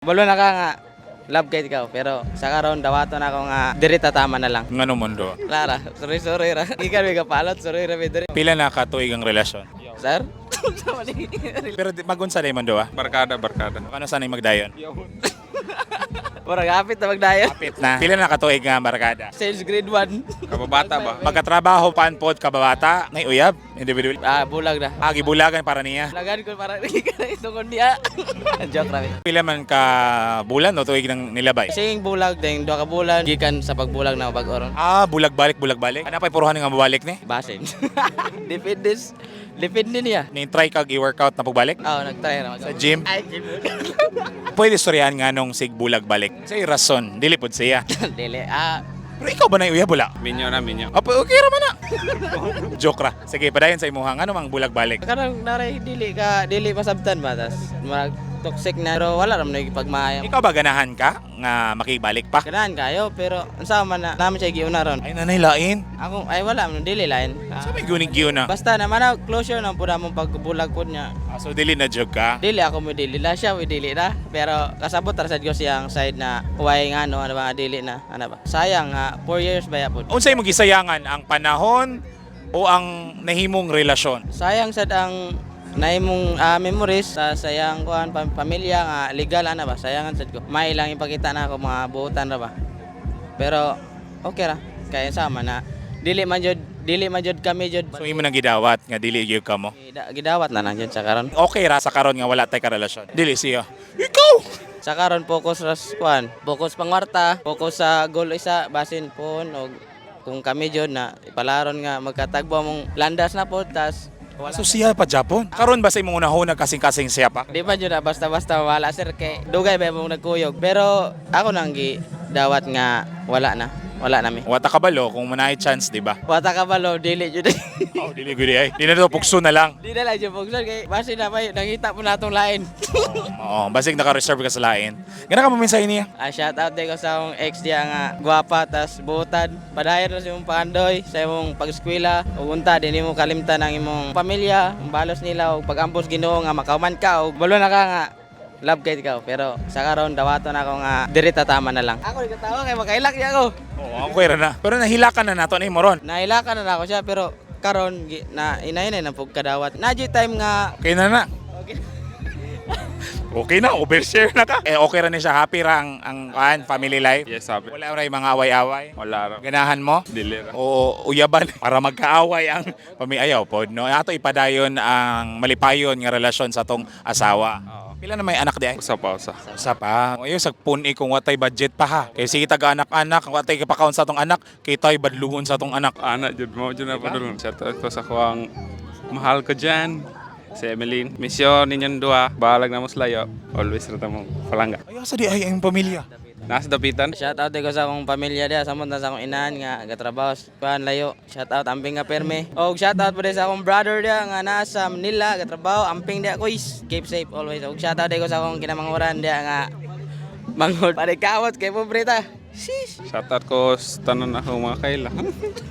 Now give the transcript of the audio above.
Balo na ka nga love kay ikaw, pero sa karon dawaton ako nga diri ta, tama na lang. Ngano mundo? Lara, sorry, sorry ra. Gikan mi kapalot, sorry ra mi diri. Pila na ka tuig ang relasyon? Sir? Pero magunsa na man do ah. Barkada, barkada. Kano sana yung magdayon? Murag hapit na magdayon. Kapit na. Pila na ka tuig nga barkada? Sales grade 1. Kababata ba? Magkatrabaho pan pod kababata, nay uyab, individual. Ah, bulag na. Agi bulagan para niya. Bulagan ko para gikan na itong niya. Joke ra mi. Pila man ka bulan o tuig nang nilabay? Sing bulag ding duha ka bulan gikan sa pagbulag na bag-oron. Ah, bulag balik, bulag balik. Ano pa'y puruhan nga mabalik ni? Basin. Depende depende niya. Ni try kag i-workout na pagbalik? Oh, nagtry ra. Sa gym? Ay, gym. Pwede storyahan nga nung sig bulag balik. Sa rason, dili pod siya. Dili. Ah, Pero ikaw ba na uyab wala? Minyo na, minyo. Apo, okay ra man na. Joke ra. Sige, padayon sa imuha ngano mang bulag balik. Kanang naray dili ka dili masabtan ba, tas murag toxic na, pero wala ra man pagmaaya. Ikaw ba ganahan ka nga makibalik pa? Ganahan kayo, pero unsa man na naman siya giuna ron. Ay, nanay lain. Ako ay wala man, dili lain. Ah, Sa may gunig yun na. basta naman na closure na pud among pagbulag pud niya. Ah, so dili na joke ka. Dili ako mo dili na siya, mo dili na. Pero kasabot ra sad ko siyang side na why nga no, ano ba nga dili na, ano ba. Sayang nga 4 years ba ya pud. Unsay imong gisayangan, ang panahon o ang nahimong relasyon? Sayang sad ang naimong memories sa sayang kuan pamilya nga legal ana ba, sayangan sad ko. May lang ipakita na ako mga buotan ra ba. Pero okay ra kaya sama na dili man jud kami jud. So imo nang gidawat nga dili gyud ka mo. Gidawat na lang jud sa karon. Okay ra sa karon nga wala tay karelasyon. Dili siya. Ikaw. Sa karon focus ra sa kuan, focus pangwarta, focus sa goal isa basin pon og kung kami jud na ipalaron nga magkatagbo mong landas na po tas wala. So siya pa Japon. Karon ba sa imong unahon kasing-kasing siya pa? Di ba jud na basta-basta wala, sir, kay dugay ba mong nagkuyog. Pero ako nang gi dawat nga wala na. Wala na mi. Wata kabalo kung manaay chance, di ba? Wata ka ba lo dili jud. Oh, dili gyud ay. Di na to pukso na lang. Di na lang jud pugson kay basi na may nangita po natong lain. Oo, basig naka-reserve ka sa lain. Gana ka mo mensahe niya. Ah, shout out ko sa akong ex diya nga gwapa tas buotan. Padayon ra sa imong pangandoy, sa imong pag-eskwela ug unta di nimo kalimtan ang imong pamilya, ang balos nila ug pag-ambos Ginoo nga makauman ka ug balo na ka nga love kay ikaw, pero sa karon dawaton ako nga diri ta, tama na lang. Ako nagkatawa kay makailak niya ako. Oo, okay ra na. Pero nahilakan na nato ni moron. Nailakan na ako siya, pero karon na inay na pug kadawat. Na time nga Okay na na. Okay. Okay na, overshare na ka. Eh, okay ra ni siya. Happy ra ang kuan, family life. Yes, sabi. Wala ra yung mga away-away. Wala ra. Ganahan mo? Dili ra. O uyaban para magkaaway ang pamiayaw pod, no? Ato ipadayon ang malipayon nga relasyon sa atong asawa. Oo. Pila na may anak di ay? Usa pa, usa. Usa pa. Ayo sa puni kung watay budget pa ha. Kay sige taga anak-anak, kung watay gipakaon sa atong anak, kay tay badlungon sa atong anak. Ana, jud mo, jud na pa dulong. Shout out ko sa kuang mahal ko dyan. Si Emeline. Misyon ninyong duha. Balag na mo sa layo. Always ra ta mo palangga. Ayo sa di ay ang pamilya. Nasa dapitan. Shout out ko sa akong pamilya diya, samot na sa akong inahan nga gatrabaho kuan layo. Shout out amping nga perme. Og shout out pud sa akong brother diya nga naa sa Manila gatrabaho, amping diya kuys. Keep safe always. Og shout out ko sa akong kinamanguran diya nga manghod. Pare kawat kay pobre ta. Sheesh. Shout out ko sa tanan akong mga kaila.